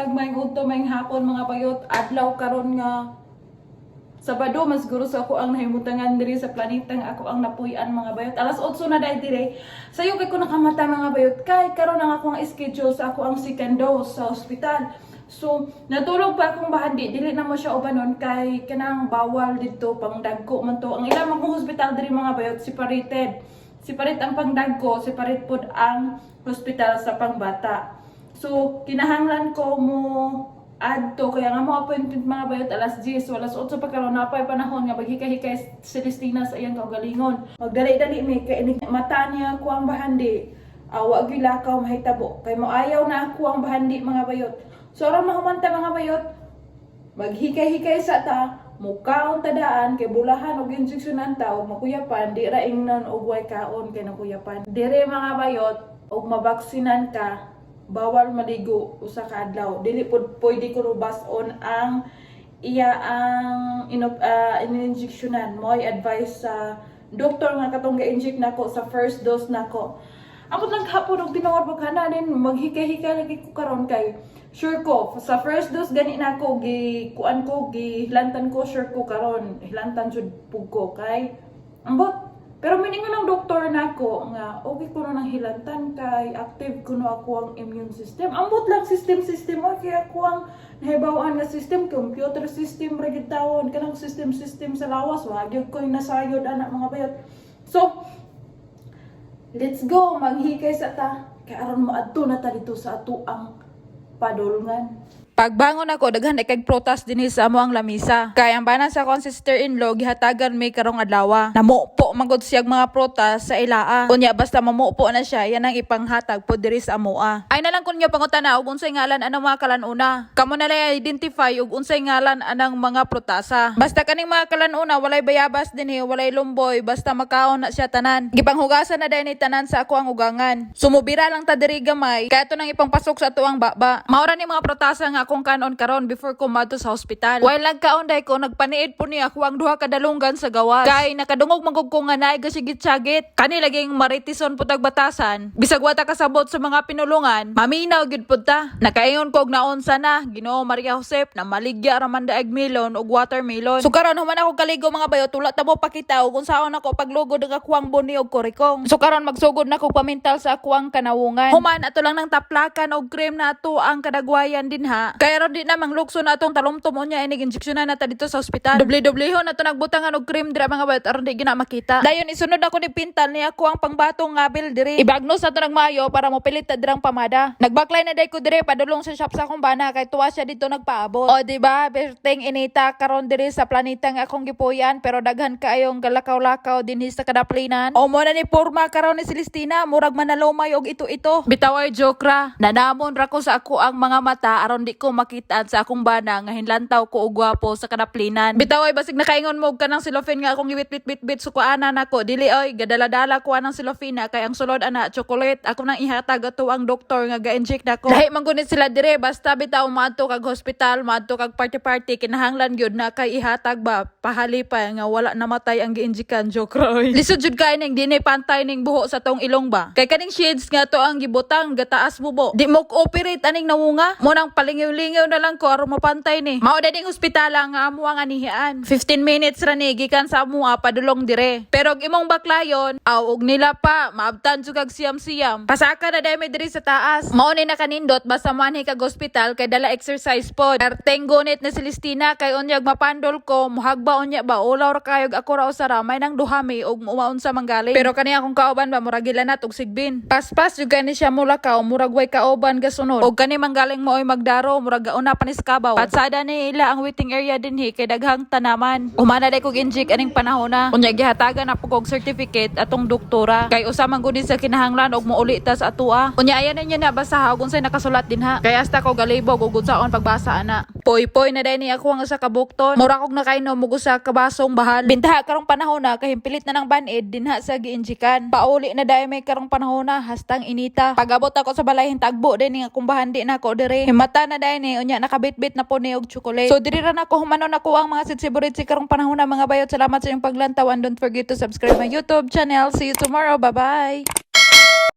Buntag, maayong udto, maayong hapon, mga bayot. Adlaw karon nga Sabado, mas guro sa ako ang nahimutangan diri sa planetang ako ang napuy-an, mga bayot. Alas 8 na dahil dire. Sayo kay ko nakamata, mga bayot, kay karon ang ako ang schedule sa ako ang second dose sa ospital. So, natulog pa akong bahandi, dili na mo siya ubanon kay kanang bawal didto, pangdagko man to. Ang ilang mga hospital diri, mga bayot, separated. Separate ang pangdagko, separate pod ang hospital sa pangbata. So, kinahanglan ko mo adto kaya nga mo appointment, mga bayot, alas 10. So alas 8 pa karon, napay panahon nga maghikay-hikay si Celestina sa iyang kaugalingon. Magdali-dali mi kay inig mata niya ako ang bahandi. Awa gyud lakaw mahitabo kay moayaw na ako ang bahandi, mga bayot. So aron mahumanta, mga bayot, maghikay-hikay sa ta, mukaon tadaan kay bulahan og injeksyonan ta og makuyapan, di ra ingnon og way kaon kay nakuyapan. Dire, mga bayot, og mabaksinan ka, bawal maligo usa ka adlaw. Dili pud pwede kuno bas-on ang iya ang ininjeksyonan. Mo'y advice sa doktor nga katong ga-inject nako sa first dose nako. Amot lang kahapon og tinuod pagkana din maghikay-hikay lagi ko karon kay sure ko sa first dose gani nako gi kuan ko, gihilantan ko, sure ko karon hilantan jud pug ko kay ambot. Pero miningon ng doktor nako nga okay ko na nang hilantan kay active kuno ako ang immune system. Ambot lang, system system, okay ako ang nahibaw-an nga system, computer system ra gid tawon, kanang system system sa lawas, wa gyud ko nasayod ana, mga bayot. So let's go, maghikay sa ta kay aron moadto na ta dito sa ato ang padulngan. Pagbangon ako, daghan na kag prutas dinhi sa amo ang lamisa. Kay ang bana sa akong sister-in-law gihatagan may karong adlaw. Namupo magod siyag mga prutas sa ilaa. Unya basta mamupo na siya, yan ang ipanghatag po diri sa amoa. Ay na lang kun nyo pangutana og unsay ngalan anang mga kalanuna. Kamo na lang identify og unsay ngalan anang mga prutasa. Basta kaning mga kalanuna, walay bayabas dinhi, walay lumboy, basta makaon na siya tanan. Gipanghugasan na dayon ni tanan sa ako ang ugangan. Sumubira lang ta diri gamay, kaya ito nang ipangpasok sa ato ang baba. Maura ni mga prutasa nga akong kanon karon before ko madto sa hospital. While nagkaon day ko, nagpaniid po niya ako ang duha ka dalunggan sa gawas. Kay nakadungog man gud ko nga naay gasigit-sagit. Kani laging maritison pud tag batasan. Bisag wa ta kasabot sa mga pinulungan, maminaw gyud pud ta. Nakaingon ko og naunsa na, Ginoo Maria Josep, na maligya ra man daag melon og watermelon. So karon human ako kaligo, mga bayot, wala ta mo pakita og unsaon ako paglugod ang akuang buni og korikong. So karon magsugod na ko pamintal sa akuang kanawungan. Human ato lang nang taplakan og cream na ato ang kadagwayan dinha. Kaya ron di na manglukso na atong talumtom unya inig injeksyonan na ta dito sa ospital. Dubli-dublihon na to nagbutangan og cream dira, mga bayot, aron di gina makita. Dayon isunod ako ni pintal ni ako ang pangbatong ngabil diri. Ibagnos na to nagmayo para mopilit ta dirang pamada. Nagbaklay na day ko dire padulong sa shop sa akong bana kay tuwa siya dito nagpaabot. O di ba, berteng inita karon diri sa planeta nga akong gipuyan, pero daghan kaayong galakaw-lakaw dinhi sa kadaplinan. O mo na ni porma karon ni Celestina, murag manalumay og ito-ito. Bitaw ay joke ra. Nanamon ra ko sa ako ang mga mata aron di ko makita sa akong bana nga hinlantaw ko og gwapo sa kadaplinan. Bitaw ay basig nakaingon mo og kanang cellophane nga akong gibit-bit-bit sukuanan nako. Dili oy, gadala-dala ko anang cellophane na kay ang sulod ana chocolate. Ako nang ihatag ato ang doktor nga ga-inject nako. Lahi man gunit sila dire, basta bitaw maadto kag hospital, maadto kag party-party, kinahanglan gyud na kay ihatag ba, pahali pa nga wala namatay ang gi-injectan, joke ra oy. Lisod jud kay ning dinhi pantay ning buho sa tong ilong ba. Kay kaning shades nga to ang gibutang gataas bubo. Di mo cooperate aning nawunga. Mo nang palingiw-lingiw na lang ko aron mapantay ni. Mao ding ospitala nga amo ang anihian. 15 minutes ra ni gikan sa amoa padulong dire. Pero og imong baklayon, aw og nila pa maabtan jud kag siyam-siyam. Pasaka na dahil may diri sa taas. Mao ni nakanindot basta moanhi kag ospital kay dala exercise pod. Perteng gunit na Celestina kay unyag mapandol ko, muhagba unya ba, ulaw ra kayog ako ra usara may nang duhami og mumaon sa manggaling. Pero kani akong kauban ba, murag gilanat og sigbin. Paspas jud kani siya mulakaw, murag way kauban gasunod. Og kani manggaling mo oy magdaro, murag gauna pa ni sa kabaw. Patsada ni ila ang waiting area dinhi kay daghang tanaman. Humana day kog inject aning panahon na. Unya gihatagan na po kog certificate atong doktora. Kay usa man gud ni sa kinahanglan og mouli ta sa atua. Unya ayan ninyo na basa og unsay nakasulat dinha. Kay hasta ko galibog og unsaon pagbasa ana. Poy-poy na day ni ako ang usa ka bukton. Mura kog nakainom og usa ka basong bahal. Bintaha karong panahon na kay himpilit na ng banid dinha sa giinjikan. Pauli na day may karong panahon na hastang inita. Pagabot ako sa balay, hintagbo din ni akong bahandi na ako dire. Himata na day ni unya nakabitbit na po ni og chocolate. So diri ra nako humanon ako ang mga sitsiburitsi karong panahon na, mga bayot. Salamat sa inyong paglantaw and don't forget to subscribe my YouTube channel. See you tomorrow. Bye bye.